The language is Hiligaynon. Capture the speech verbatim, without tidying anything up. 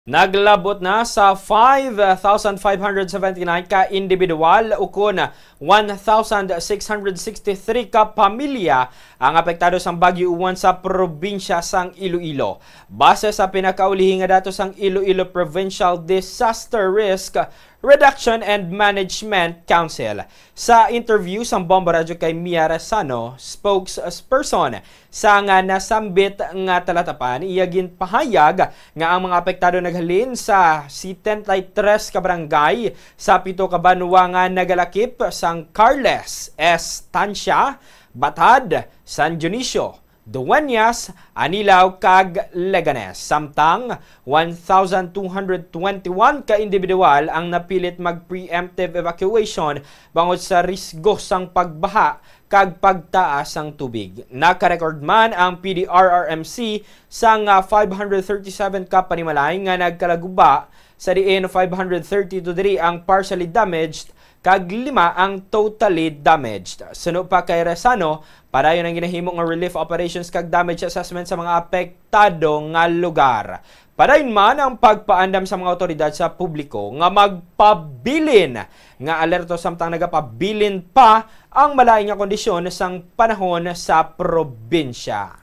Naglabot na sa five thousand five hundred seventy-nine ka individual ukon one thousand six hundred sixty-three ka pamilya ang apektado sang Bagyo Uwan sa probinsya sang Iloilo. Base sa pinakaulihi nga datos sang Iloilo Provincial Disaster Risk Reduction and Management Council. Sa interview sang Bombo Radyo kay Mia Resano, spokesperson sa nga nasambit nga talatapan, iya ginpahayag nga ang mga apektado naghalin sa setenta y tres ka barangay sa pito ka banwa nga nagalakip sang Carles, Estancia, Batad, San Dionisio, Dueñas, Anilao, kag Leganes. Samtang one thousand two hundred twenty-one ka individual ang napilit mag-preemptive evacuation bangod sa risgo sang pagbaha kag pagtaas sang tubig. Naka-record man ang P D R R M C sang, ah, five hundred thirty-seven ka panimalay nga nagkalaguba, sa diin five hundred thirty-two diri ang partially damaged kag lima ang totally damaged. Suno pa kay Resano, padayon ang ginahimo nga relief operations kag damage assessment sa mga apektado nga lugar. Padayon man ang pagpaandam sa mga awtoridad sa publiko nga magpabilin nga alerto samtang nagapabilin pa ang malain nga kondisyon sang panahon sa probinsya.